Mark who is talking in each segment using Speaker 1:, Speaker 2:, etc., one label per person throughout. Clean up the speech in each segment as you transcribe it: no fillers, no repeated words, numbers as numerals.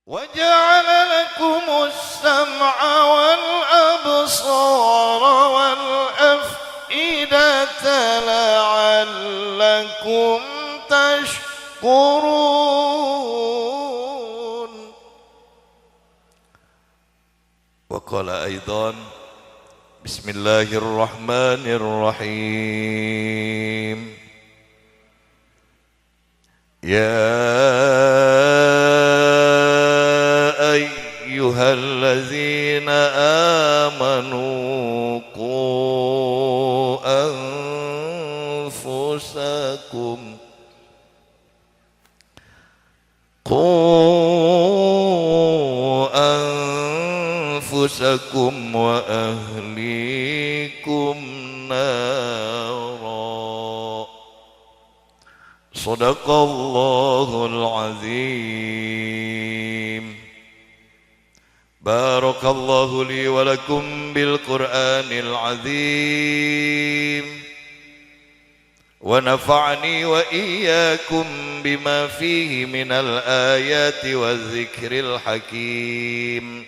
Speaker 1: وجعل لكم السمع والأبصار والأفئدة لعلكم تشكرون. وقال أيضا بسم الله الرحمن الرحيم يا أيها الذين آمنوا قوا أنفسكم قوا أنفسكم وأهليكم نارا. صدق الله العظيم. بارك الله لي ولكم بالقرآن العظيم ونفعني وإياكم بما فيه من الآيات والذكر الحكيم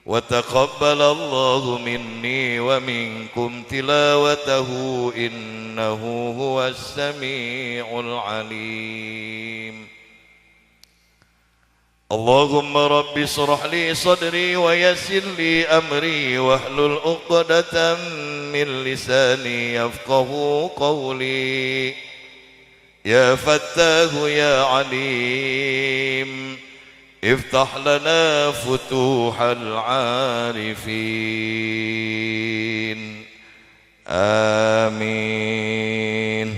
Speaker 1: وتقبل الله مني ومنكم تلاوته إنه هو السميع العليم. اللهم رب اشرح لي صدري ويسر لي أمري واحلل عقدة من لساني يفقه قولي. يا فتاه يا عليم افتح لنا فتوح العارفين. آمين.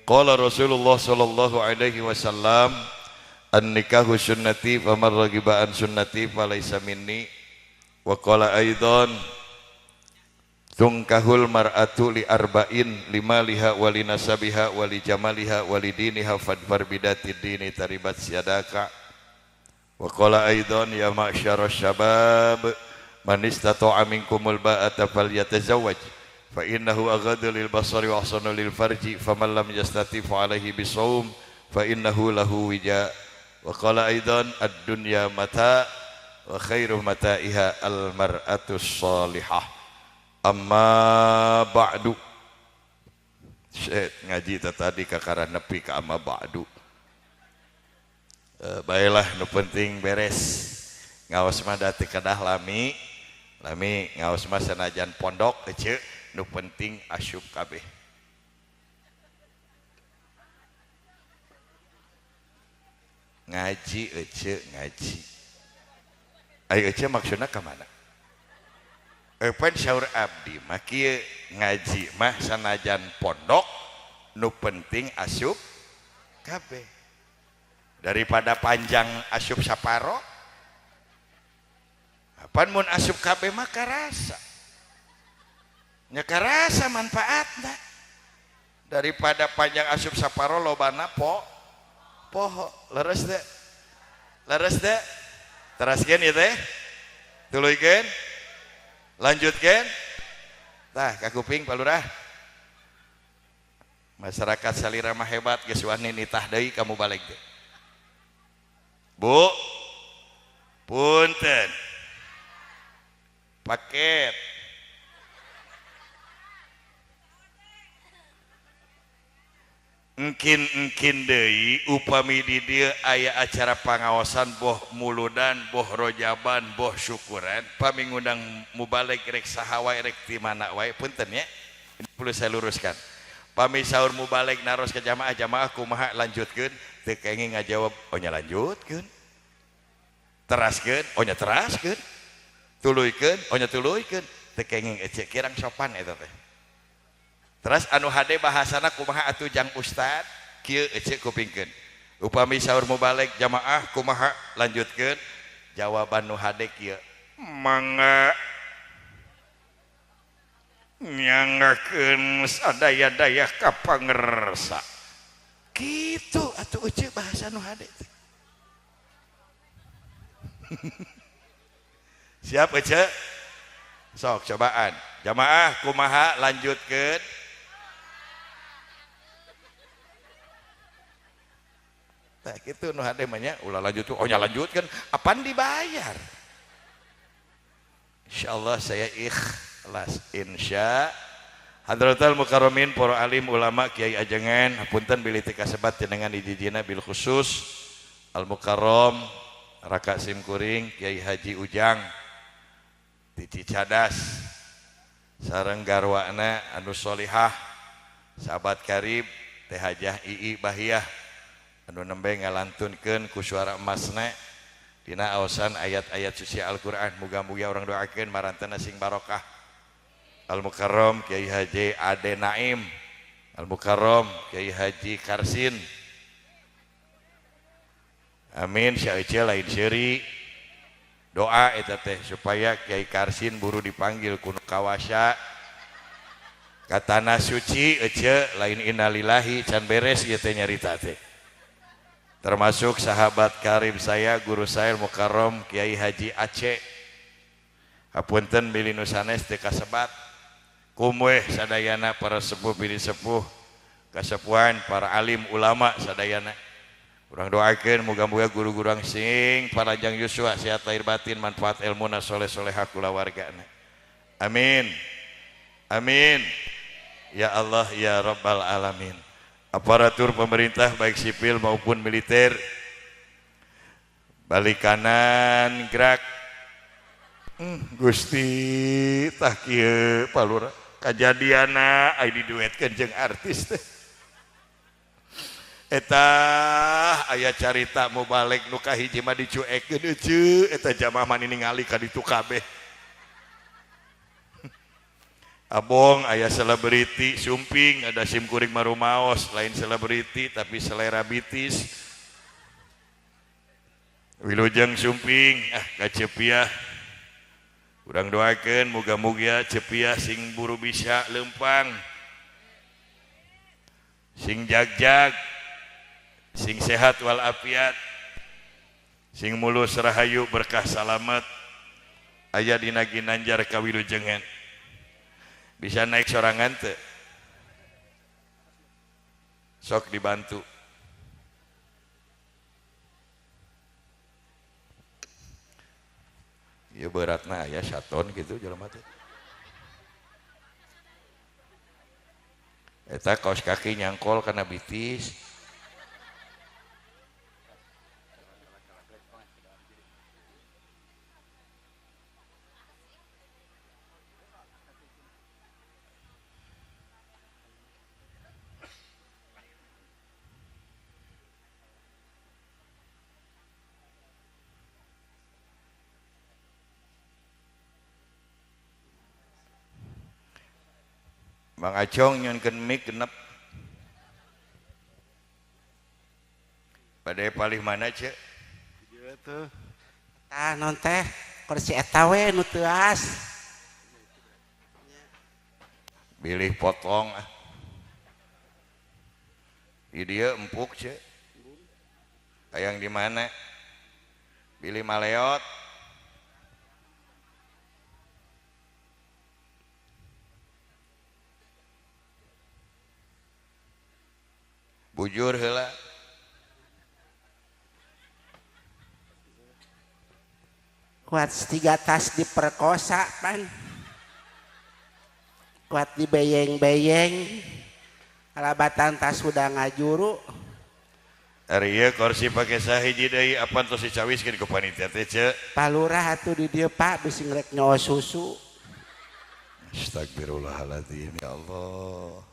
Speaker 1: قال رسول الله صلى الله عليه وسلم النكاح سنتي فمن رغب عن سنتي فليس مني. وقال أيضا تنكح المرأة لأربع لمالها ولنسبها ولجمالها ولدينها فاظفر بذات الدين تربت يداك. وقال أيضا يا معشر الشباب من استطاع منكم الباءة فليتزوج فإنه أغض للبصر وأحصن للفرج فمن لم يستطع فعليه بالصوم فإنه له وجاء. وقال أيضا الدنيا متاع وخير متاعها المرأة الصالحة. أما بعد. Syet, ngaji tadi kakara nepi ka أما بعد. Baiklah, nu penting beres ngaos mah da teu kedah lami lami, ngaos mah sanajan pondok ece, nu penting asup kabeh. Ngaji ece, ngaji ayo ece, maksudna ka mana? Pan syaur abdi mah kieu, ngaji mah sanajan pondok nu penting asup kabeh, daripada panjang asup saparo. Apan mun asup kabeh mah karasa nya, karasa manfaatna, daripada panjang asup saparo lobana po poho. Leres teh? Leres teh? Teraskeun ieu teh, tuluykeun, lanjutkeun. Tah, kakuping Pak Lurah, masyarakat salira mah hebat, geus wani nitah deui kamu balik teh. Bu, punten, paket engkin-engkin deui upami di dieu aya acara pangaosan, boh muludan, boh rojaban, boh syukuran, pami ngundang mubalig rek saha wae, rek ti mana wae. Punten ya, ini perlu saya luruskan. Pami saur mubalig naros ke jamaah, jamaah kumaha lanjutkeun, teu kenging ngajawab, oh nya lanjutkeun, teraskeun, oh nya teraskeun, tuluykeun, oh nya tuluykeun, teu kenging ece, kirang sopan eta teh. Terus anu hade bahasana kumaha atuh jang ustad? Kieu ece, kupingkeun. Upami saur mubalig, jamaah kumaha lanjutkeun, jawaban nu hade kieu: mangga, nyanggakeun sadaya-daya kapangersa. Kitu atuh ece bahasa nu hade teh. Siap ece? Sok cobaan, jamaah kumaha lanjutkeun. Kitu nu hade mah nya ulah lanjut oh nya lanjutkeun apan dibayar. Insyaallah saya ikhlas insya. Hadratul Mukarramin para alim ulama kiai ajengan hapunten bilih teu kasebat jenengan hiji-hijina bil khusus Al Mukarram Raka Simkuring Kiai Haji Ujang ti Cicadas sareng garwana anu solihah sahabat karib Teh Hajah Ii Bahiyah anu nembe ngalantunkeun ku suara emasna dina aosan ayat-ayat suci Al-Qur'an. Muga-muga urang doakeun marantena sing barokah. Al-Mukarram Kiai Haji Ade Naim, Al-Mukarram Kiai Haji Karsin. Amin. Sia ece lain seuri. Doa eta teh supaya Kiai Karsin buru dipanggil ku nu kawasa ka tanah suci ece lain innalillahi can beres ieu teh nyarita teh. Termasuk sahabat karib saya, guru saya Mukarram Kiai Haji Aceh. Hapunten bilih nu sanes teu kasebat. Kumweh sadayana para sepuh bilih sepuh kasepuhan para alim ulama sadayana. Urang doakeun muga-muga guru-guru sing panjang yuswa sehat lahir batin manfaat ilmuna soleh-solehah kulawargana. Amin. Amin. Ya Allah ya Rabbal alamin. Aparatur pemerintah baik sipil maupun militer, balik kanan gerak. Gusti tah kieu palura kajadiana ai diduetkeun jeung artis teh. Eta aya carita mubalig nu kahiji mah dicuekeun euceu eta jamaah mah ningali ka ditu kabeh. Abong aya selebriti sumping ada sim kuring marumaos lain selebriti tapi selera bitis. Wilujeng sumping ah ka Cepiah. Urang doakeun muga-muga Cepiah sing buru bisa lempang. Sing jagjag, sing sehat wal afiat, sing mulus rahayu berkah salamet, aya dina ginanjar kawilujengan. Bisa naik sorangan teu? Sok dibantu. Ya beratna aya saton gitu jelema teh. Eta kaos kaki nyangkol kana bitis. Bang Acong nyunkeun mic genep. Bade palih mana ceu?
Speaker 2: Ieu tuh. Tah non teh kursi eta we nu teuas.
Speaker 1: Bilih potong ah. Di dieu empuk ceu. Hayang di mana? Bilih maleot. Bujur heula.
Speaker 2: Kuat tiga tas diperkosa pan. Kuat dibeyeng-beyeng. Alabatan tas sudah ngajuru.
Speaker 1: Ari ieu kursi pake sahiji deui apan tos dicawiskeun ku panitia teh ceu.
Speaker 2: Palurah atuh di dieu Pak bisi ngrek nyawa susu.
Speaker 1: Astagfirullahaladzim ya Allah.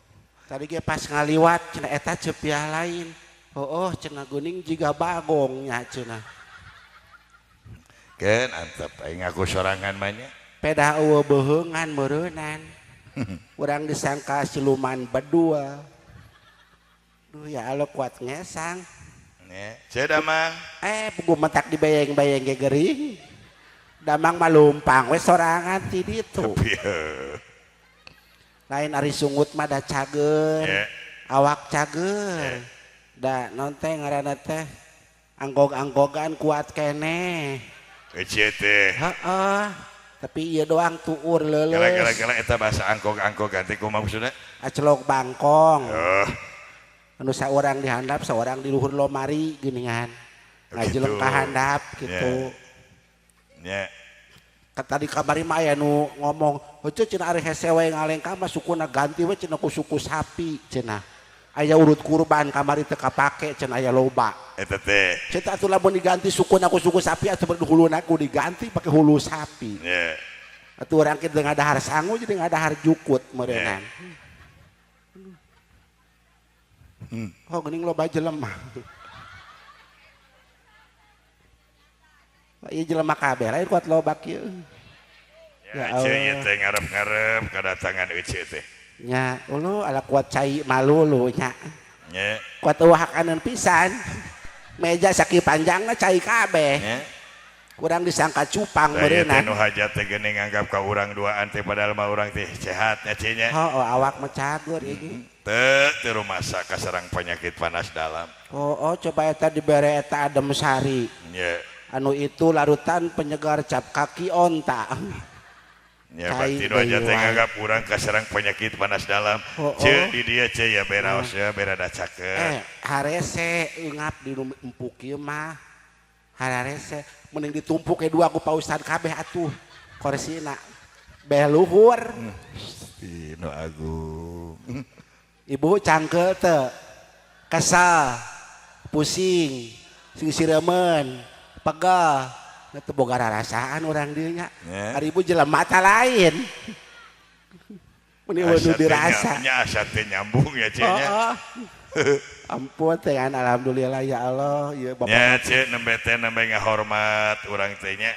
Speaker 2: Tadi ge pas ngaliwat cenah eta Cepiah lain. Oh, cenah guning jiga bagong nya cenah.
Speaker 1: Keun antep aing ngaku sorangan mah nya.
Speaker 2: Pedah eueuh beuheungan meureunan. Urang disangka siluman bedua. Duh ya Allah kuat ngesang.
Speaker 1: Nya, ceu damang.
Speaker 2: Puguh mentak dibeyeng-beyeng ge gering. Damang mah lumpang we sorangan ti ditu. Lain ari sungut mah da cager, yeah. Awak cager, yeah. Da non teh ngaranna teh anggog-anggogan kuat keneh.
Speaker 1: Ece teh.
Speaker 2: Heeh. Tapi ieu doang tuur leuleus.
Speaker 1: Kala-kala eta bahasa anggog-anggogan teh kumaha maksudna?
Speaker 2: Acelok bangkong.
Speaker 1: Oh.
Speaker 2: Anu saurang di handap, saurang di luhur lomari geuningan. Ngajeleng ka handap gitu.
Speaker 1: Nya.
Speaker 2: Tadi kamari mah aya nu ngomong, "Heueuh cenah ari hese we ngalengkah mah sukuna ganti we cenah ku suku sapi cenah." Aya urut kurban kamari teu kapake cenah aya loba.
Speaker 1: Eta teh.
Speaker 2: Cenah atuh lamun diganti sukuna ku suku sapi atuh huluna ku diganti pake hulu sapi.
Speaker 1: Nya.
Speaker 2: Atuh urang kieu ngadahar sangu jadi ngadahar jukut meureunnan. Oh geuning loba jelema. Ieu jelema kabeh lain kuat loba kieu.
Speaker 1: Ya Allah. Ieu teh ngarep-ngarep kedatangan Ece teh.
Speaker 2: Nya, ulu ala kuat cai malulu nya.
Speaker 1: Nya.
Speaker 2: Kuat eueuh hakaneun pisan. Meja sakieu panjangna cai kabeh.
Speaker 1: Nya.
Speaker 2: Kurang disangka cupang meureunna.
Speaker 1: Teh nu hajat teh geuning nganggap ka urang duaan teh padahal mah urang teh sehat nya ce nya.
Speaker 2: Heuh, awak mah cagur ieu.
Speaker 1: Teu teu rumasa kasarang penyakit panas dalam.
Speaker 2: Oh, coba eta dibere eta adem sari.
Speaker 1: Nya.
Speaker 2: Anu itu larutan penyegar cap kaki onta.
Speaker 1: Ya berarti nu aja teh nganggap urang kaserang penyakit panas dalam. Ceu di dieu ceu ya beraos ya berada caket.
Speaker 2: Harese eungap di nu empuk ieu mah. Harese mending ditumpuk ke dua ku Pak Ustad kabeh atuh. Korsina beh luhur.
Speaker 1: Gusti nu agung.
Speaker 2: Ibu cangkeul teu. Kesal, pusing, sing siremeun. Pegel, teu boga rarasaan urang dieu nya. Ari ibu jelema mata lain. Meni nu dirasa.
Speaker 1: Nya asa teh nyambung ya ce nya.
Speaker 2: Ampun teh alhamdulillah ya Allah ieu bapak.
Speaker 1: Nya ce nembe teh nembe ngahormat urang teh nya.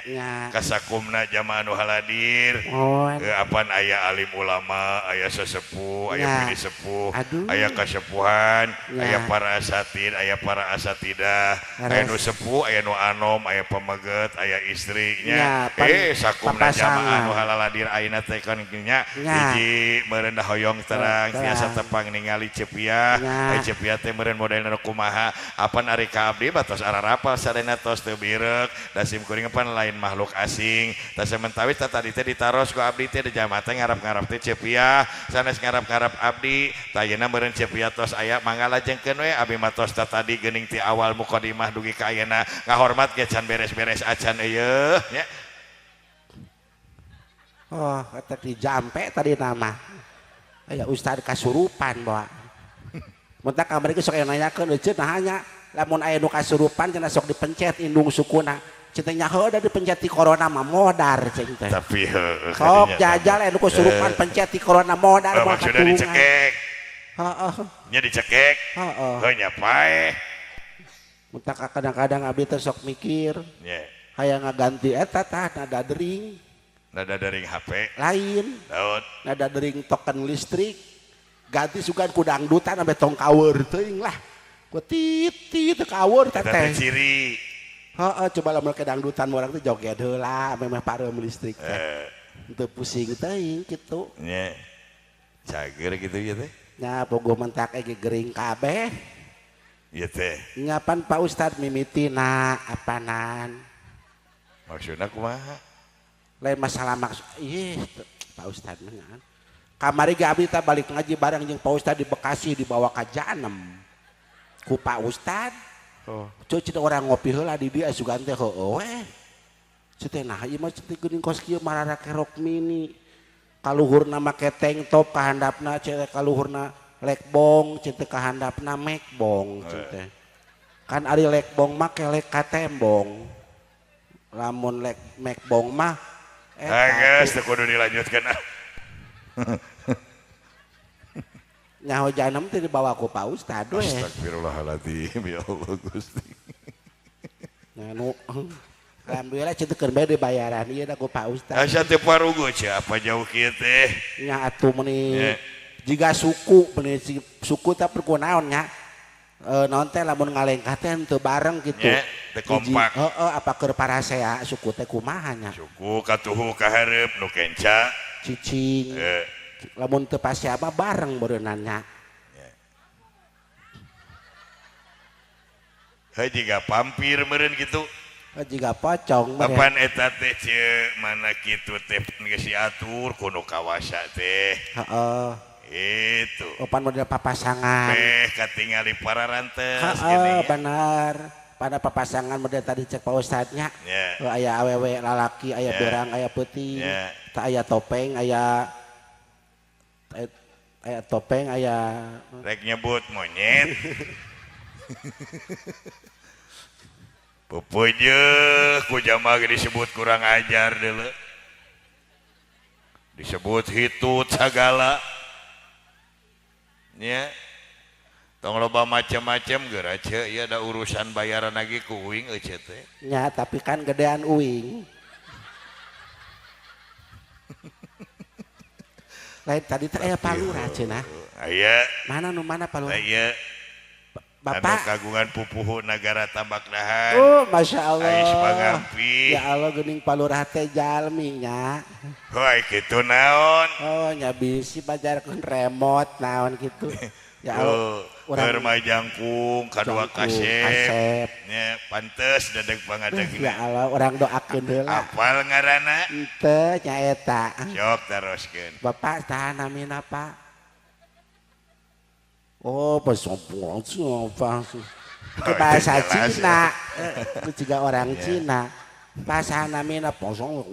Speaker 1: Kasakumna jamaah nu haladir. Apan aya alim ulama, aya sesepuh, aya pini sepuh, aya kasepuhan, aya para asatid, aya para asatidah, aya nu sepuh, aya nu anom, aya pameget, aya istri nya. Sakumna jamaah nu haladir ayeuna teh kan nya hiji meureun hoyong terang tiasa tepang ningali Cepiah. Cepiah teh meureun modelna kumaha apan ari ka abdi batos ararapal sadayana tos teu bireuk da sim kuring pan lain makhluk asing tah samentawis tah tadi teh ditaros ku abdi teh di jamaah teh ngarap-ngarap teh Cepiah sanes ngarap-ngarap abdi tah ayeuna meureun Cepiah tos aya mangga lajengkeun we abdi mah tos tah tadi geuning ti awal mukadimah dugi ka ayeuna ngahormat ge can beres-beres acan eueuh nya.
Speaker 2: Oh eta dijampe tadi nama aya ustad kasurupan bawa. Mun kamari sok aya nanyakeun euceut nah nya lamun aya nu kasurupan cenah sok dipencet indung sukuna. Cenah nya heuh da dipencet ti corona mah modar cing teh.
Speaker 1: Tapi heuh
Speaker 2: sok jajal aya nu kasurupan pencet ti corona modar
Speaker 1: moal maksudna dicekek.
Speaker 2: Heeh.
Speaker 1: Nya dicekek.
Speaker 2: Heeh.
Speaker 1: Heuh nya paeh.
Speaker 2: Mun kadang-kadang abdi teh sok mikir.
Speaker 1: Nya.
Speaker 2: Hayang ngaganti eta tah nada dering.
Speaker 1: Nada dering HP.
Speaker 2: Lain.
Speaker 1: Daun.
Speaker 2: Nada dering token listrik. Ganti sugan ku dangdutan sampai tong kawur teuing lah. Ku tit tit kawur teh
Speaker 1: teh ciri.
Speaker 2: Heeh, coba lamun ke dangdutan urang teh joget heula memeh pareum listrik teh. Teu pusing teuing kitu.
Speaker 1: Nya. Cager kitu ieu teh.
Speaker 2: Nya pogo mentak ge gering kabeh.
Speaker 1: Ieu teh.
Speaker 2: Nya pan Pak Ustad mimitina apanan.
Speaker 1: Maksudna kumaha?
Speaker 2: Lain masalah maksud ih Pak Ustad mah. Kamari ge abdi teh balik ngaji bareng jeung Pak Ustad di Bekasi dibawa ka Janem. Ku Pak Ustad.
Speaker 1: Oh.
Speaker 2: Cuy cenah urang ngopi heula di dieu asugan teh heueuh we. Cuy teh nah ieu mah teh geuning kos kieu mararake rok mini. Kaluhurna make tank top kahandapna cuy teh kaluhurna lekbong cuy teh kahandapna mekbong cuy teh. Kan ari lekbong mah kelek ka tembong. Lamun lek mekbong mah
Speaker 1: eta geus teu kudu dilanjutkeun ah.
Speaker 2: Nyaho janem teh dibawa ku Pak Ustad we.
Speaker 1: Astagfirullahaladzim ya Allah Gusti.
Speaker 2: Nah, nu alhamdulillah cenah keur bae dibayaran ieu da ku Pak Ustad.
Speaker 1: Asa teu parugo cenah apa jauh kieu teh.
Speaker 2: Nya atuh meuni jiga suku meuni suku teh perkunaon nya. Naon teh lamun ngalengkah teh teu bareng kitu.
Speaker 1: Teu kompak.
Speaker 2: Heeh, apa keur parasea suku teh kumaha nya.
Speaker 1: Suku katuhu ka hareup nu kenca.
Speaker 2: Cicing. Lamun teu pasea mah bareng beureunan nya.
Speaker 1: Heuh jiga pampir meureun kitu.
Speaker 2: Jiga pocong meureun.
Speaker 1: Apan eta teh ceuk mana kitu teh geus diatur ku nu kawasa teh.
Speaker 2: Heeh.
Speaker 1: Itu.
Speaker 2: Opan model papasangan.
Speaker 1: Beh katingali para rantes
Speaker 2: gini. Benar. Pada papasangan model tadi cek Pak Ustadnya. Yeah. Aya awewe lalaki, aya berang, aya peuting, tak aya topeng, aya topeng, aya
Speaker 1: rek nyebut monyet. Pupujeuk ku jamaah ge disebut kurang ajar deuleu. Disebut hitut sagala. Nya. Tong loba macam-macam geura ceu ieu ada urusan bayaran lagi ku uing euceu teh.
Speaker 2: Nya tapi kan gedean uing. Lain tadi teh aya palura cenah.
Speaker 1: Aya.
Speaker 2: Mana nu mana palura?
Speaker 1: Aya.
Speaker 2: Bapak
Speaker 1: anu kagungan pupuhu nagara Tambak Dahan.
Speaker 2: Oh, Masya Allah.
Speaker 1: Ais pangampi.
Speaker 2: Ya Allah geuning palurah teh jalmi nya.
Speaker 1: Hoi kitu naon?
Speaker 2: Oh nya bisi bajarkeun remote naon kitu. Ya Allah.
Speaker 1: Keur mah jangkung kadua kasep. Nya pantes dedeg pangadegna.
Speaker 2: Ya Allah urang doakeun heula.
Speaker 1: Apal ngaranna?
Speaker 2: Henteu nya eta.
Speaker 1: Sok teroskeun.
Speaker 2: Bapak saha namina Pak? Oh, bahasa bahasa Cina, itu juga orang Cina. Bahasa namina bahasa namina.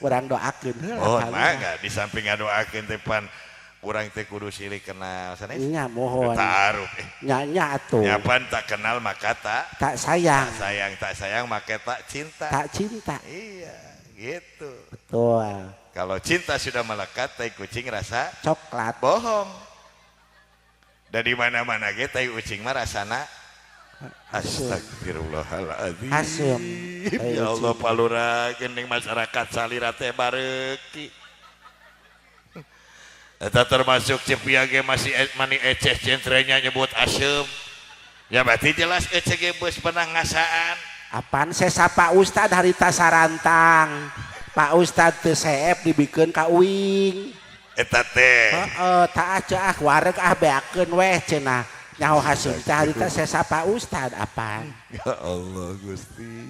Speaker 2: Orang doakeun heula.
Speaker 1: Oh, mangga di samping ngadoakeun teh pan urang teh kudu silih kenal sanes.
Speaker 2: Nya mohon.
Speaker 1: Taaruf.
Speaker 2: Nya nya atuh.
Speaker 1: Nya pan tak kenal maka tak
Speaker 2: tak sayang.
Speaker 1: Tak sayang, tak sayang maka tak cinta.
Speaker 2: Tak cinta.
Speaker 1: Iya, gitu.
Speaker 2: Betul.
Speaker 1: Kalau cinta sudah melekat, tai kucing rasa
Speaker 2: coklat.
Speaker 1: Bohong. Dari mana-mana ge tai kucing mah rasana astagfirullahaladzim.
Speaker 2: Asem.
Speaker 1: Ya Allah palura geuning masyarakat salira teh bareuki. Eta termasuk cepia ge masih mani eceh centrenya nyebut asem. Ya berarti jelas eceh ge geus pernah ngasaan.
Speaker 2: Apaan saya sapa Ustad harita sarantang. Pak Ustad teu seep dibikeun ka uing.
Speaker 1: Eta teh.
Speaker 2: Heeh, tah ah wareg ah beakeun weh cenah. Nyaho haseum teh harita sesa Pak Ustad apaan?
Speaker 1: Ya Allah Gusti.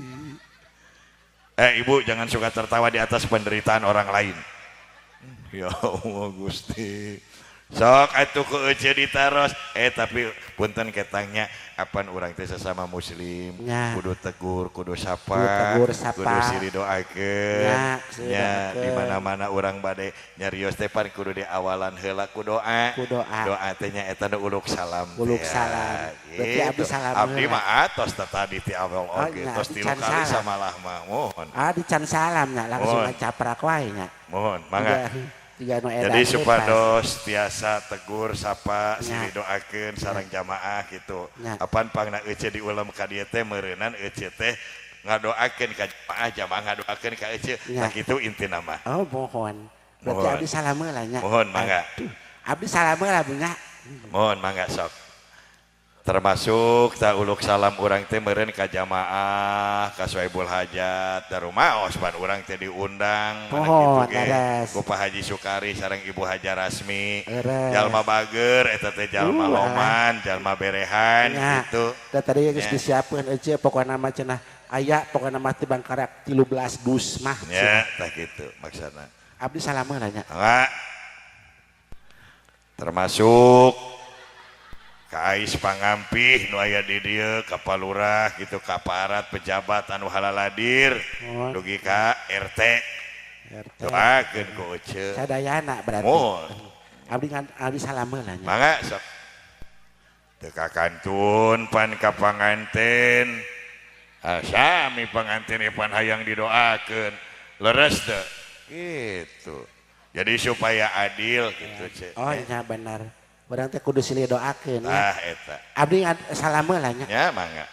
Speaker 1: Ibu jangan suka tertawa di atas penderitaan orang lain. Ya Allah Gusti. Sok atuh ku euceu ditaros. Tapi punten ketangnya apan urang teh sesama muslim
Speaker 2: ya.
Speaker 1: Kudu tegur, kudu sapa,
Speaker 2: kudu tegur, sapa.
Speaker 1: Kudu silih doakeun. Ya, di mana-mana urang bade nyarios teh pan kudu diawalan heula ku doa.
Speaker 2: Ku doa.
Speaker 1: Doa teh nya eta nu uluk salam.
Speaker 2: Uluk salam. Berarti
Speaker 1: gitu.
Speaker 2: Abdi salam.
Speaker 1: Abdi mah atos teh tadi ti awal oge tos tilu kali samalah mah mohon.
Speaker 2: Ah di can salam nya langsung ngacaprak wae nya.
Speaker 1: Mohon, mangga. Jadi supados tiasa tegur sapa silih doakeun sareng jamaah gitu. Apan pangna euceu diulem ka dieu teh meureunan euceu teh ngadoakeun ka jamaah, jamaah ngadoakeun ka euceu. Tah kitu intina mah.
Speaker 2: Oh mohon. Berarti abdi salam heula nya.
Speaker 1: Mohon mangga.
Speaker 2: Abdi salam heula nya.
Speaker 1: Mohon mangga sok. Termasuk tak uluk salam urang teh meureun ka jamaah ka Sohibul Hajat darumaos pan urang teh diundang mana kitu ge ku Pak Haji Sukari sareng Ibu Haja Rasmi jalma bager eta teh jalma loman jalma berehan gitu.
Speaker 2: Da tadi geus disiapkeun euceu pokona mah cenah aya pokona mah teh bangkarak 13 dus mah
Speaker 1: nya tah kitu maksudna.
Speaker 2: Abdi salam heula nya.
Speaker 1: Termasuk Kais pangampih nu aya di dieu ka palurah gitu ka aparat pejabat anu halaladir dugi ka RT. Doakeun ku euceu.
Speaker 2: Sadayana berarti.
Speaker 1: Mohon.
Speaker 2: Abdi abdi salam heula nya.
Speaker 1: Mangga sok. Teu kakantun pan ka panganten. Sami panganten pan hayang didoakeun. Leres teu? Gitu. Jadi supaya adil gitu ceu.
Speaker 2: Oh nya benar. Urang teh kudu silih doakeun.
Speaker 1: Tah eta.
Speaker 2: Abdi salam heula nya.
Speaker 1: Nya mangga.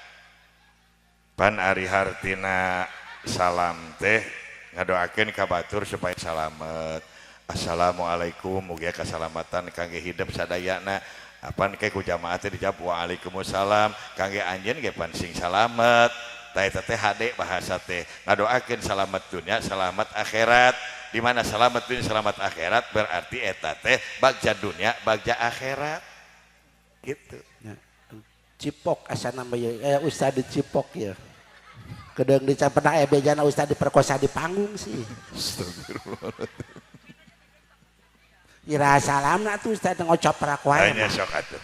Speaker 1: Pan ari hartina salam teh ngadoakeun ka batur supaya salamet. Assalamualaikum mugia kasalamatan kangge hidup sadayana. Apan ke ku jamaah teh dijawab waalaikumsalam kangge anjeun ge pan sing salamet. Tah eta teh hade bahasa teh ngadoakeun salamet dunya salamet akhirat. Di mana selamat dunia selamat akhirat berarti eta teh bagja dunia bagja akhirat gitu.
Speaker 2: Ya. Cipok asa nama ya Ustad Cipok ya. Kedeung dicampena bejana ustad diperkosa di panggung sih.
Speaker 1: Astagfirullah.
Speaker 2: Ira salamna tuh ustad ngocoprak wae.
Speaker 1: Nya sok atuh.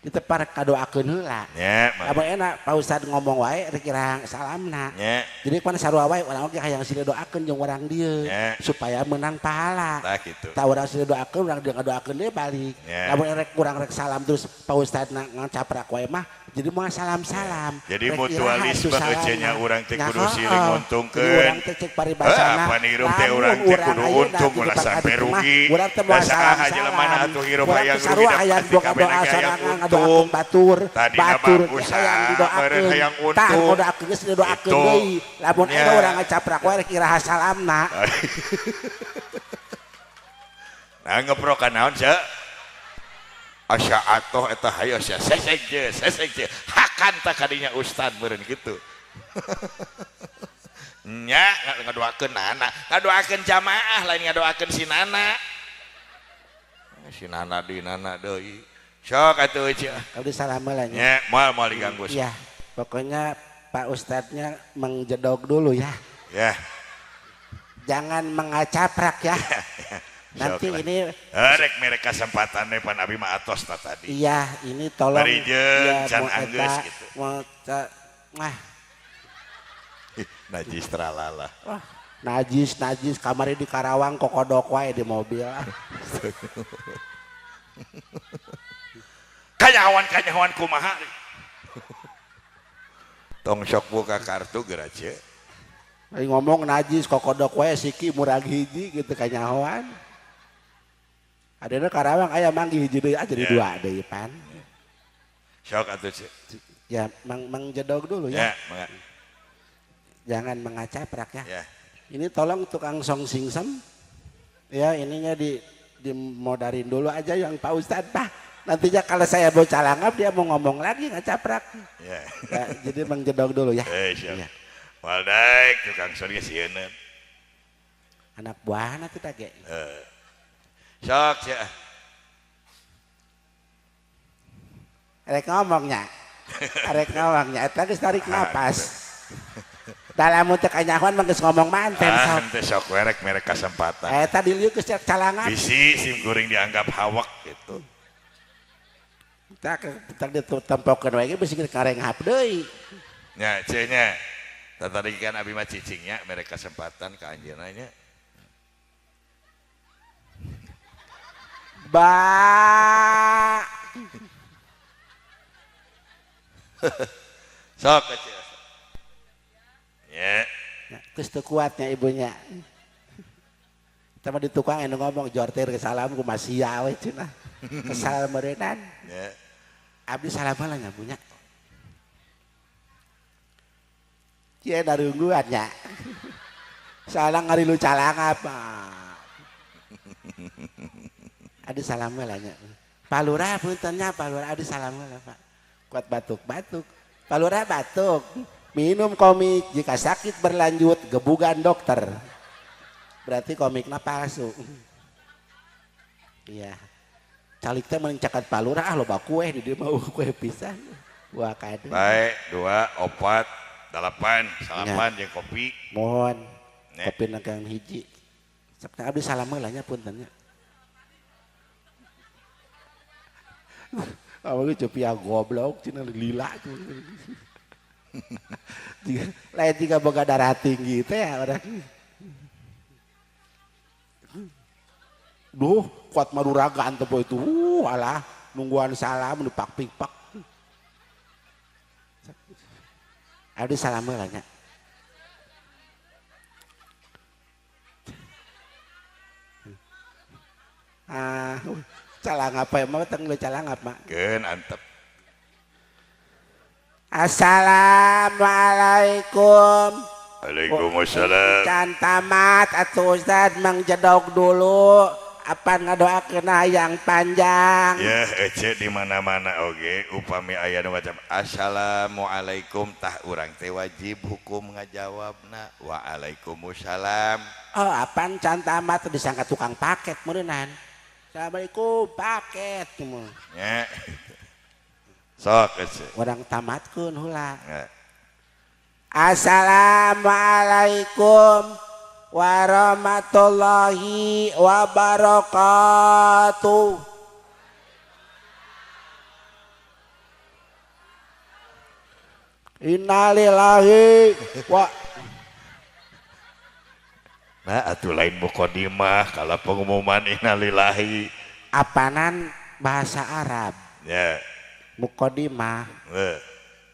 Speaker 2: Ditepar kadoakeun heula.
Speaker 1: Nya.
Speaker 2: Abang enak Pak Ustad ngomong wae rek ira salamna.
Speaker 1: Nya.
Speaker 2: Jadi pan sarua wae urang oge hayang silih doakeun jeung urang dieu supaya menang pahala.
Speaker 1: Tah kitu.
Speaker 2: Tah urang silih doakeun urang dieu ngadoakeun deui balik. Lamun rek kurang rek salam terus Pak Ustadna ngacaprak wae mah jadi moal salam-salam.
Speaker 1: Jadi mutualisme ece nya urang teh kudu silih nguntungkeun.
Speaker 2: Urang teh cek paribasana.
Speaker 1: Pan hirup teh urang teh kudu untung ulah sampe rugi.
Speaker 2: Urang teh moal salam-salam.
Speaker 1: Jelema atuh hirup hayang rugi
Speaker 2: hayang doa sorangan ngadoakeun batur. Batur hayang didoakeun. Tah doakeun geus didoakeun deui. Lamun aya urang ngacaprak wae rek iraha salamna.
Speaker 1: Nah ngeprokan naon sia? Asa atoh eta hayo sia sesek je sesek je hakan tak kadinya ustad meureun kitu. Nya ngadoakeun nana, ngadoakeun jamaah lain ngadoakeun si nana. Si nana di nana deui. Sok atuh ece.
Speaker 2: Abdi salam heula nya.
Speaker 1: Nya moal moal diganggu.
Speaker 2: Iya, pokoknya Pak Ustadnya mengjedog dulu ya.
Speaker 1: Ya.
Speaker 2: Jangan mengacaprak ya. Nanti
Speaker 1: sok
Speaker 2: ini
Speaker 1: rek mere kasempatannya pan abi mah atos ta tadi.
Speaker 2: Iya, ini tolong
Speaker 1: bari jeung
Speaker 2: ya,
Speaker 1: can anggeus gitu.
Speaker 2: Mah.
Speaker 1: Najis tralala.
Speaker 2: Wah, najis najis kamari di Karawang kokodok wae di mobil.
Speaker 1: Kanyahoan kumaha. Tong sok buka kartu geura ce.
Speaker 2: Lagi ngomong najis kokodok wae siki murag hiji gitu kanyahoan. Adena Karawang aya manggih hiji deui jadi dua deui pan.
Speaker 1: Sok atuh ce.
Speaker 2: Ya, mangjedog dulu ya.
Speaker 1: Ya, mangga.
Speaker 2: Jangan mengacaprak ya.
Speaker 1: Ya.
Speaker 2: Ini tolong tukang song singsem. Ya, ininya dimodarin dulu aja yang Pak Ustad Pak. Nantinya kalau saya mau calangap dia mau ngomong lagi ngacaprak.
Speaker 1: Ya.
Speaker 2: Ya, jadi mengjedog dulu ya.
Speaker 1: Siap.
Speaker 2: Ya.
Speaker 1: Wal daek tukang son ge sieun.
Speaker 2: Anak buahna teh ge.
Speaker 1: Sok ya.
Speaker 2: Rek ngomongnya. Rek ngomongnya eta geus tarik napas. Dalam teu kanyahoan mah geus ngomong manten sok.
Speaker 1: Henteu sok we rek mere kasempatan.
Speaker 2: Eta dilieu geus calangan.
Speaker 1: Bisi sim kuring dianggap hawak gitu.
Speaker 2: Tak tak ditempokeun wae ge bisi karenghap deui.
Speaker 1: Nya ce nya. Tadi kan abi mah cicingnya mere kesempatan ka anjeunna nya.
Speaker 2: Ba.
Speaker 1: Sok kecil. Ya.
Speaker 2: Terus teu kuatnya ibunya. Tama di tukang anu ngomong jortir ke salam ku masih we cenah. Kesal meureunnan.
Speaker 1: Ya.
Speaker 2: Abdi salam heula nya punya. Kieu darungguan nya. Salah ngarilu calangap. Adi salam heula nya. Pak Lurah punten nya Pak Lurah adi salam heula Pak. Kuat batuk-batuk. Pak Lurah batuk. Minum komik jika sakit berlanjut gebugan dokter. Berarti komiknya palsu. Iya. Calik teh mencakat Pak Lurah ah loba kue di dieu mah kue pisan. Wah kade.
Speaker 1: Baik, 2, 4, 8, salapan jeung kopi.
Speaker 2: Mohon. Kopi kang hiji. Sok abdi salam heula nya punten nya. Awalnya cepia goblok, cina lila. Lain jika boga darah tinggi teh ya orang. Duh, kuat maduragan teh itu. Alah, nungguan salam dipak-pikpak. Abdi salam heula nya. Ah, calangap ya mah teng calangap mak.
Speaker 1: Keun antep.
Speaker 2: Assalamualaikum.
Speaker 1: Waalaikumsalam.
Speaker 2: Can tamat atuh Ustad mangjedog dulu. Apa ngadoakeun hayang panjang.
Speaker 1: Ya ece di mana-mana oge upami aya nu macam assalamualaikum tah urang teh wajib hukum ngajawabna waalaikumsalam.
Speaker 2: Oh apaan can tamat disangka tukang paket meureunnan. Assalamualaikum paket mah.
Speaker 1: Nya. Sok ece.
Speaker 2: Urang tamatkeun heula.
Speaker 1: Ya.
Speaker 2: Assalamualaikum warahmatullahi wabarakatuh. Innalillahi wa.
Speaker 1: Nah, atuh lain mukadimah kalau pengumuman innalillahi.
Speaker 2: Apanan bahasa Arab?
Speaker 1: Ya.
Speaker 2: Mukadimah.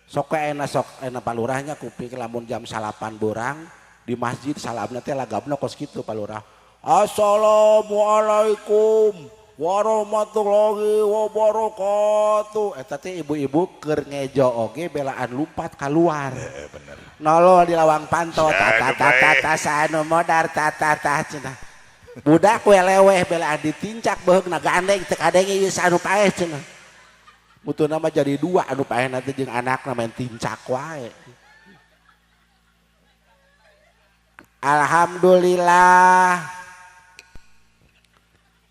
Speaker 2: Sok enak palurahnya kuping lamun jam salapan borang di masjid salamna teh lagabna kos kitu palurah. Assalamualaikum warahmatullahi wabarakatuh. Eta teh ibu-ibu keur ngejo oge belaan lumpat keluar.
Speaker 1: Bener.
Speaker 2: Nolol di lawang panto tata tata tata anu modar tata tata cenah. Budak we leweh belaan ditincak beuheungna gandeng teu kadenge ieu anu paeh cenah. Mutuna mah jadi dua anu paeh nanti jeung anakna main tincak wae. Alhamdulillah.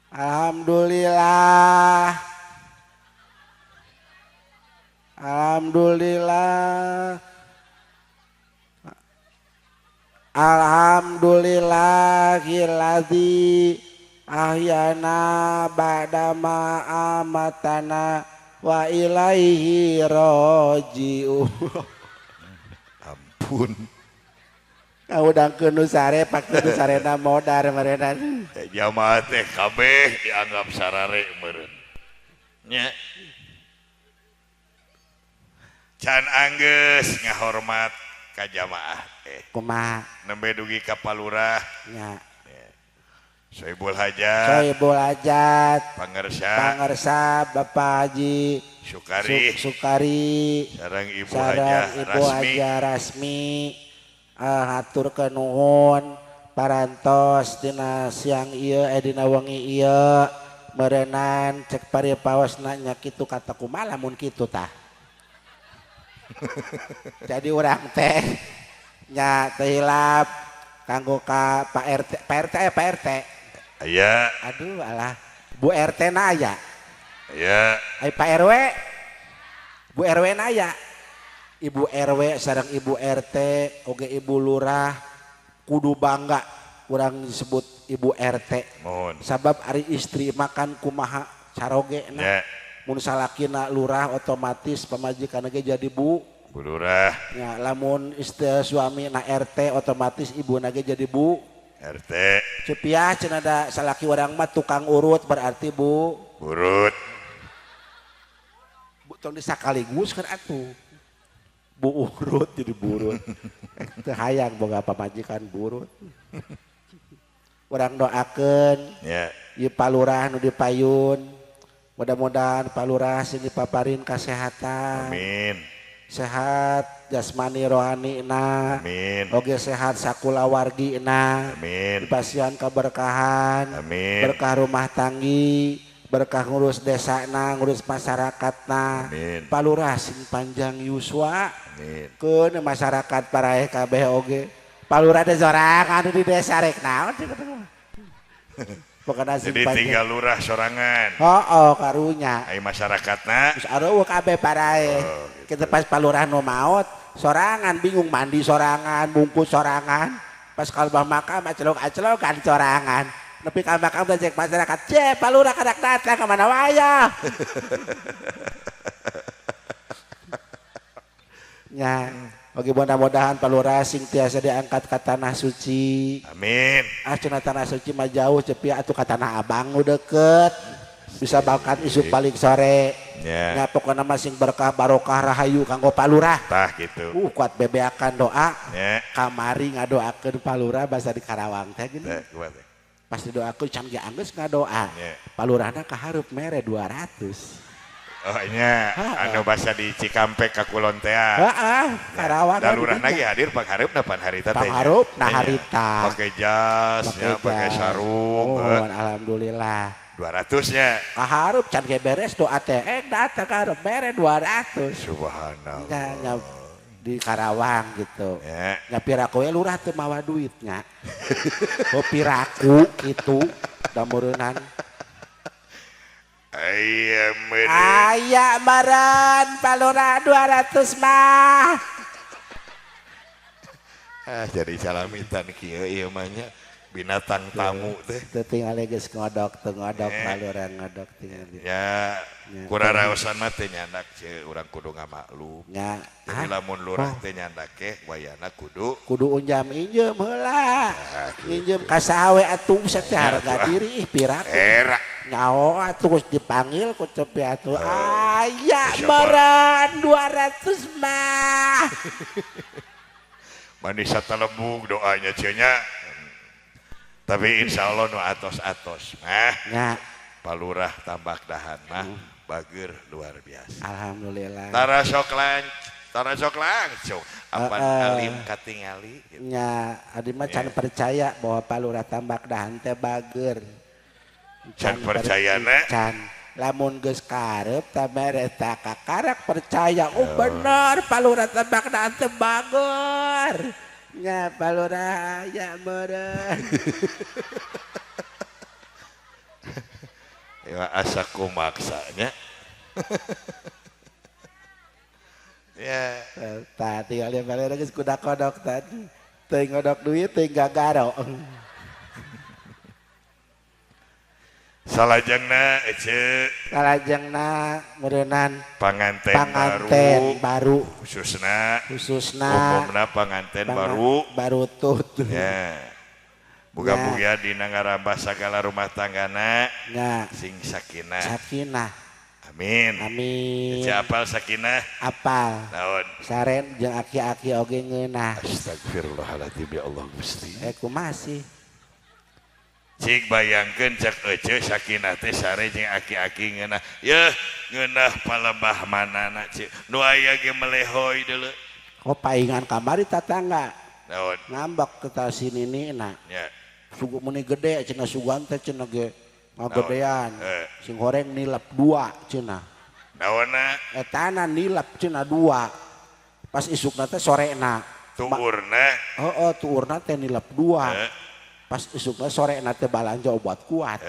Speaker 2: Alhamdulillah. Alhamdulillah. Alhamdulillahilladzi ahyana ba'dama amatana wa ilaihi raji'un.
Speaker 1: Ampun.
Speaker 2: Ngahudangkeun nu sare paksa nu sarena modar marena.
Speaker 1: Jamaah teh kabeh dianggap sarare meureun. Nya. Can anggeus ngahormat ka jamaah teh.
Speaker 2: Kumaha?
Speaker 1: Nembe dugi ka palurah.
Speaker 2: Nya.
Speaker 1: Sohibul Hajat.
Speaker 2: Sohibul Hajat.
Speaker 1: Pangersa.
Speaker 2: Pangersa Bapak Haji
Speaker 1: Sukari.
Speaker 2: Sukari.
Speaker 1: Sareng Ibu Hajah
Speaker 2: Ibu Hajah Rasmi. Hatur kenuhun parantos dina siang ieu dina wengi ieu meureunan cek paripaosna nya kitu kata kumaha lamun kitu tah. Jadi urang teh nya teu hilap kanggo ka Pak RT, Pak RT aya Pak RT.
Speaker 1: Aya.
Speaker 2: Aduh alah, Bu RT na aya.
Speaker 1: Aya.
Speaker 2: Ai Pak RW. Bu RW na aya. Ibu RW sareng Ibu RT oge Ibu Lurah kudu bangga urang disebut Ibu RT.
Speaker 1: Mohon.
Speaker 2: Sabab ari istri makan kumaha carogena.
Speaker 1: Yeah.
Speaker 2: Mun salakina lurah otomatis pamajikan ge jadi Bu.
Speaker 1: Bu Lurah.
Speaker 2: Ya, lamun istri suami na RT otomatis ibu nage jadi Bu
Speaker 1: RT.
Speaker 2: Cepiah cenah da salaki urang mah tukang urut berarti Bu
Speaker 1: Urut.
Speaker 2: Bu tong disakaligus kan atuh. Bu urut jadi burut. Teu hayang boga pamajikan burut. Urang doakeun.
Speaker 1: Ya.
Speaker 2: Ieu palurah nu dipayun. Mudah-mudahan palurah sing dipaparin kasehatan.
Speaker 1: Amin.
Speaker 2: Sehat jasmani rohani na.
Speaker 1: Amin.
Speaker 2: Oge sehat sakulawargi na.
Speaker 1: Amin.
Speaker 2: Dipasihan keberkahan.
Speaker 1: Amin.
Speaker 2: Berkah rumah tanggi, berkah ngurus desa na, ngurus masyarakat na.
Speaker 1: Amin.
Speaker 2: Palurah sing panjang yuswa.
Speaker 1: Amin.
Speaker 2: Keun masyarakat paraeh kabeh oge. Palurah teh sorangan di desa rek naon. Pokona sing
Speaker 1: jadi
Speaker 2: panjang.
Speaker 1: Tinggal lurah sorangan.
Speaker 2: Heeh, karunya.
Speaker 1: Ai masyarakatna
Speaker 2: geus areueuh kabeh paraeh.
Speaker 1: Oh, gitu.
Speaker 2: Kita pas palurah nu maot sorangan bingung mandi sorangan, bungkus sorangan. Pas kalbah makam acelok-acelokan sorangan. Nepi ka makam teh cek masyarakat, "Ce, palurah kadak datang ka mana wae." Nya, oke mudah-mudahan palurah sing tiasa diangkat ke tanah suci.
Speaker 1: Amin.
Speaker 2: Ah cenah tanah suci mah jauh cepi atuh ka tanah Abang nu deket. Bisa bahkan isuk balik sore.
Speaker 1: Ya.
Speaker 2: Nya pokona mah sing berkah barokah rahayu kanggo palurah.
Speaker 1: Tah gitu.
Speaker 2: Kuat bebeakan doa.
Speaker 1: Ya.
Speaker 2: Kamari ngadoakeun palurah basa di Karawang teh gini.
Speaker 1: Teh kuat.
Speaker 2: Pas didoakeun can ge anggeus ngadoa.
Speaker 1: Ya.
Speaker 2: Palurahna kahareup mere 200.
Speaker 1: Oh nya, anu basa di Cikampek ka Kulon teh.
Speaker 2: Heeh, Karawang.
Speaker 1: Da lurah lagi hadir panghareupna pan harita teh.
Speaker 2: Panghareupna harita.
Speaker 1: Pake jas, ya, pake sarung.
Speaker 2: Oh, alhamdulillah.
Speaker 1: 200 nya.
Speaker 2: Kahareup can ge beres doa teh. Datang kahareup mere 200.
Speaker 1: Subhanallah.
Speaker 2: Nya, nya, di Karawang gitu.
Speaker 1: Ya.
Speaker 2: Nya piraku we lurah teu mawa duitnya. Oh piraku kitu da meureunnan.
Speaker 1: Aya meureun.
Speaker 2: Aya meureun palurah 200 mah.
Speaker 1: Ah, jadi calamitan kieu ieu mah nya binatang tamu teh.
Speaker 2: Teu tingali geus ngodok, teu ngodok palurah ngodok tingali.
Speaker 1: Ya, kuraraosan mah teh nyandak ce urang kudu ngamaklum.
Speaker 2: Nya.
Speaker 1: Jadi lamun lurah teh nyandak ke wayana kudu
Speaker 2: kudu unjam injem heula. Injem ka saha we atuh teh harga diri ih piraku.
Speaker 1: Era.
Speaker 2: Nyaho atuh geus dipanggil ku cepi atuh. Aya meureun 200 mah.
Speaker 1: Manis satalembung doanya cennya. Tapi insya Allah nu atos-atos mah.
Speaker 2: Nya.
Speaker 1: Palurah Tambak Dahan mah bager luar biasa.
Speaker 2: Alhamdulillah.
Speaker 1: Tara sok langsung apan alim katingali gitu.
Speaker 2: Nya, adi mah can percaya bahwa Palurah Tambak Dahan teh bager.
Speaker 1: Can percayana?
Speaker 2: Can. Lamun geus karep ta mere ta kakarak percaya. Oh bener Palurah Tambak Dahan teh bager. Nya Palurah ya meureun.
Speaker 1: Ya asa kumaksanya. Ya.
Speaker 2: Tah tinggal Palurah geus kuda kodok tadi. Teu ngodok duit teu gagaro.
Speaker 1: Salajengna ece.
Speaker 2: Salajengna meureunan
Speaker 1: panganten baru khususna umumna panganten baru
Speaker 2: baru tut.
Speaker 1: Ya. Muga-muga dina ngarambah sagala rumah tanggana
Speaker 2: nya
Speaker 1: sing sakinah.
Speaker 2: Sakinah.
Speaker 1: Amin.
Speaker 2: Amin.
Speaker 1: Ece apal sakinah?
Speaker 2: Apal.
Speaker 1: Naon?
Speaker 2: Saren jeung aki-aki oge ngeunah.
Speaker 1: Astagfirullahaladzim ya Allah Gusti.
Speaker 2: Kumaha sih?
Speaker 1: Cik bayangkeun cek ece sakinah teh sare jeung aki-aki ngeunah. Yeuh, ngeunah palebah manana cik. Nu aya ge melehoy deuleu.
Speaker 2: Oh paingan kamari tatangga.
Speaker 1: Naon?
Speaker 2: Ngambek ke ta si ninina.
Speaker 1: Nya.
Speaker 2: Sugu meni gede cenah sugan teh cenah ge ngagedean. Sing horeng nilep 2 cenah.
Speaker 1: Naonna?
Speaker 2: Etana nilep cenah 2. Pas isukna teh sorena.
Speaker 1: Tuurna.
Speaker 2: Heeh, tuurna teh nilep 2. Pas isukna sore nate balanja obat kuat.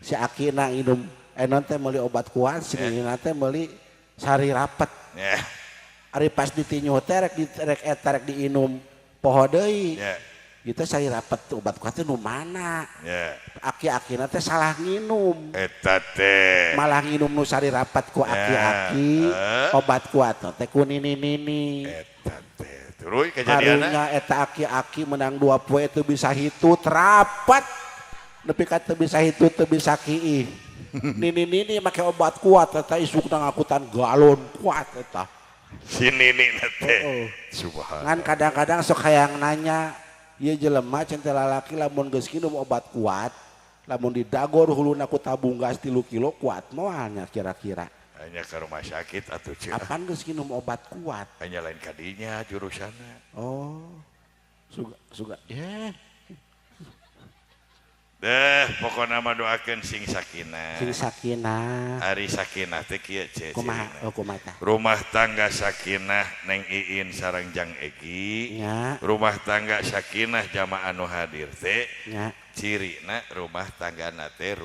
Speaker 2: Si akina nginum enon teh meuli obat kuat, si nina teh meuli sari rapet. Ari pas ditinjuh teh rek rek eta rek diinum poho deui. Gitu sari rapet obat kuat teh nu mana? Aki-akina teh salah nginum.
Speaker 1: Eta teh.
Speaker 2: Malah nginum nu sari rapet ku aki-aki, obat kuat teh ku nini-nini.
Speaker 1: Eta teh. Terus kejadianna
Speaker 2: karunya eta aki-aki menang 2 poe teu bisa hitut rapat nepi ka teu bisa hitut teu bisa kiih. Nini-nini make obat kuat eta isukna ngakutan galon kuat eta.
Speaker 1: Si nini teh. Subhanallah.
Speaker 2: Ngan kadang-kadang sok hayang nanya, ieu jelema centel lalaki lamun geus nginum obat kuat, lamun didagor huluna ku tabung gas 3 kilo kuat moal nya kira-kira.
Speaker 1: Hanya ke rumah sakit atau cik.
Speaker 2: Apaan geus nginum obat kuat?
Speaker 1: Hanya lain kadinya jurusannya.
Speaker 2: Oh, suga. Yeah.
Speaker 1: Deh, pokoknya mah doakeun sing sakinah.
Speaker 2: Sing sakinah.
Speaker 1: Ari sakinah teh kieu ce.
Speaker 2: Kumaha? Oh, kumaha.
Speaker 1: Rumah tangga sakinah Neng Iin sareng Jang Egi.
Speaker 2: Ya.
Speaker 1: Rumah tangga sakinah jamaah anu hadir teh.
Speaker 2: Ya.
Speaker 1: Cirina rumah tanggana teh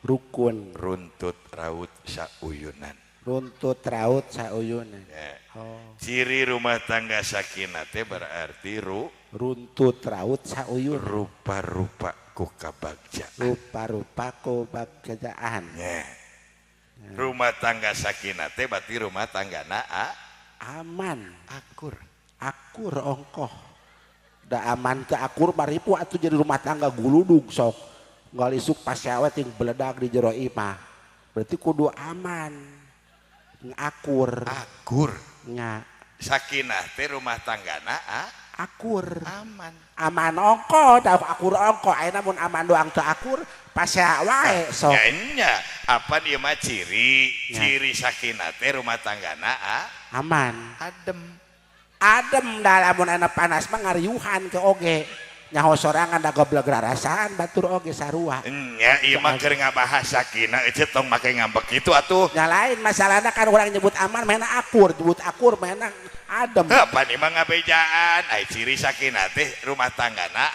Speaker 2: rukun.
Speaker 1: Runtut raut sauyunan.
Speaker 2: Runtut raut sauyunan.
Speaker 1: Ya.
Speaker 2: Oh.
Speaker 1: Ciri rumah tangga sakinah teh berarti
Speaker 2: runtut raut sauyunan.
Speaker 1: Rupa-rupa ku kabagjaan.
Speaker 2: Rupa-rupa ku kabagjaan.
Speaker 1: Ya. Rumah tangga sakinah teh berarti rumah tanggana
Speaker 2: aman,
Speaker 1: akur.
Speaker 2: Akur ongkoh. Da aman ke akur maripu atuh jadi rumah tangga guludug sok. Ngal isuk pas awet yang beledak di jero imah. Berarti kudu aman. Akur.
Speaker 1: Akur.
Speaker 2: Nya.
Speaker 1: Sakinah teh rumah tanggana
Speaker 2: akur.
Speaker 1: Aman.
Speaker 2: Aman ongko, da akur ongko. Ayeuna mun aman doang teu akur, pasea wae sok.
Speaker 1: Nya, apa ieu mah ciri? Ciri sakinah teh rumah tanggana
Speaker 2: aman.
Speaker 1: Adem.
Speaker 2: Adem da lamun ayeuna panas mah ngariuhan ke oge. Nyaho sorangan da goblok rarasaan batur oge sarua.
Speaker 1: Nya ieu mah keur ngabahas sakinah ece tong make ngambek kitu atuh.
Speaker 2: Nya lain masalahna kan urang nyebut aman mainna akur, nyebut akur mainna adem.
Speaker 1: Heuh pan ieu mah ngabejaan. Ai ciri sakinah teh rumah tanggana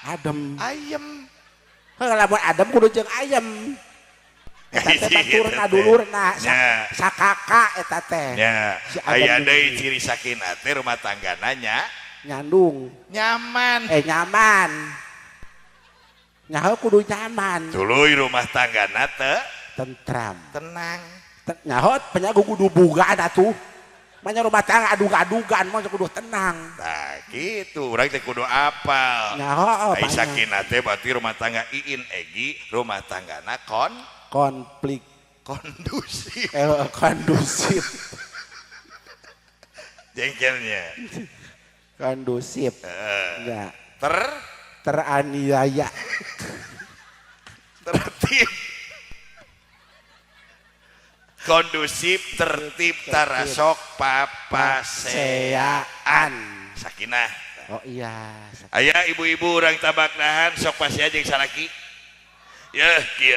Speaker 2: adem.
Speaker 1: Ayem.
Speaker 2: Heuh lamun adem kudu jeung ayem. Eta teh baturna dulurna sakaka eta teh.
Speaker 1: Nya aya deui ciri sakinah teh rumah tanggana nya
Speaker 2: Nyandung.
Speaker 1: Nyaman.
Speaker 2: Nyaman. Nyaho kudu nyaman.
Speaker 1: Tuluy rumah tanggana teu
Speaker 2: tentram.
Speaker 1: Tenang.
Speaker 2: Nyaho penyagu kudu boga atuh. Manya rumah tangga adug-adugan mah kudu tenang.
Speaker 1: Tah kitu urang teh kudu apal.
Speaker 2: Nyaho
Speaker 1: ai sakinah teh berarti rumah tangga Iin Egi, rumah tanggana
Speaker 2: konflik
Speaker 1: kondusif.
Speaker 2: Kondusif.
Speaker 1: Jengkelnya.
Speaker 2: Kondusif. Ya. Teraniaya.
Speaker 1: Tertib. Kondusif, tertib, tarasok, papaseaan. Sakinah.
Speaker 2: Oh iya.
Speaker 1: Aya ibu-ibu urang tabak nahan sok pasea jeung salaki. Yeuh kieu.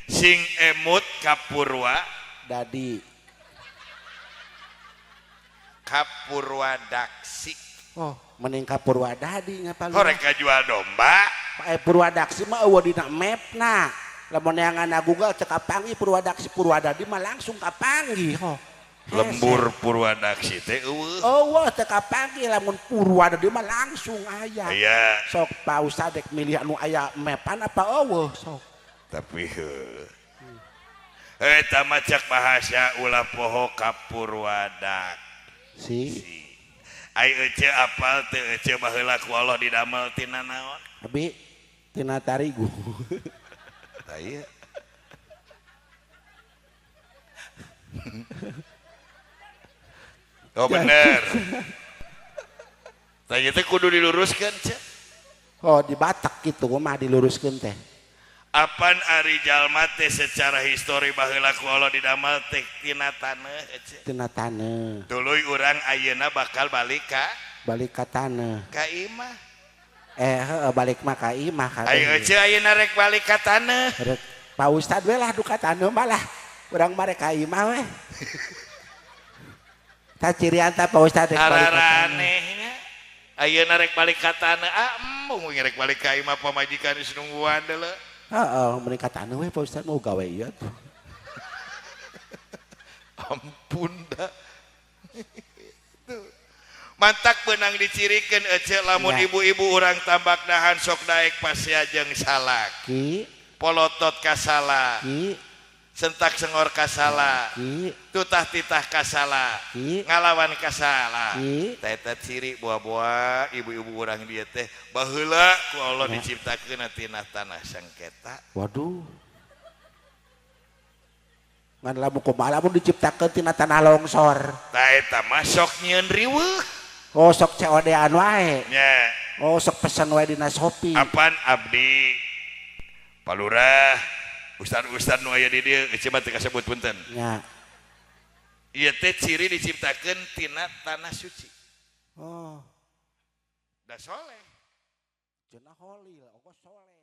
Speaker 1: Sing emut kapurwa
Speaker 2: dadi.
Speaker 1: Kapurwadaksi.
Speaker 2: Oh, mending kapurwadadi nya palu.
Speaker 1: Rek jual domba.
Speaker 2: Purwadaksi mah eueuh dina mapna. Lamun neangan Google cek kapanggih Purwadaksi Purwadadi mah langsung kapanggih. Oh.
Speaker 1: Lembur Purwadaksi teh eueuh.
Speaker 2: Eueuh teu kapanggih lamun Purwadadi mah langsung aya.
Speaker 1: Aya.
Speaker 2: Sok Pak Ustad dek milih anu aya mapan apa eueuh sok.
Speaker 1: Tapi heuh. Eta mah cek bahasa ulah poho kapurwadaksi.
Speaker 2: Si.
Speaker 1: Ai ece apal teu ece baheula ku Allah didamel tina naon?
Speaker 2: Abi tina tarigu.
Speaker 1: Tah ieu. Oh bener. Tah ieu teh kudu diluruskeun ce.
Speaker 2: Oh di Batak kitu mah diluruskeun teh.
Speaker 1: Apan ari jalma teh secara histori baheula ku Allah didamel teh tina taneuh ece.
Speaker 2: Tina taneuh.
Speaker 1: Tuluy urang ayeuna bakal balik ka
Speaker 2: taneuh.
Speaker 1: Ka imah.
Speaker 2: Heeh balik mah ka imah kabeh.
Speaker 1: Ayo ece ayeuna rek balik ka taneuh.
Speaker 2: Rek Pak Ustad we lah duka taneuh mah lah. Urang mah rek ka imah we. Tah cirian tah Pak Ustad rek balik ka taneuh.
Speaker 1: Ayeuna rek balik ka taneuh, ah embung rek balik ka imah pamajikan geus nungguan deuleu.
Speaker 2: Heeh, mending ka taneuh we Pak Ustad mau gawe ieu tuh.
Speaker 1: Ampun dah. Mantak benang dicirikan ece lamun ibu-ibu urang tambak dahan sok daek pasea jeung salaki. Polotot kasala. Sentak sengor kasala. Tutah titah kasala. Ngalawan kasala. Tah eta ciri buah-buah ibu-ibu urang dieu teh baheula ku Allah diciptakeun tina tanah sengketa.
Speaker 2: Waduh. Ngan lamun kumaha lamun diciptakeun tina tanah longsor.
Speaker 1: Tah eta mah sok nyieun riweuh.
Speaker 2: Oh sok COD-an wae.
Speaker 1: Nya.
Speaker 2: Oh sok pesen wae dina Shopee.
Speaker 1: Apan abdi Palurah ustad-ustad nu aya di dieu ece mah teu kasebut punten.
Speaker 2: Nya.
Speaker 1: Ieu teh ciri diciptakeun tina tanah suci.
Speaker 2: Oh.
Speaker 1: Da soleh.
Speaker 2: Cenah holil, ongko soleh.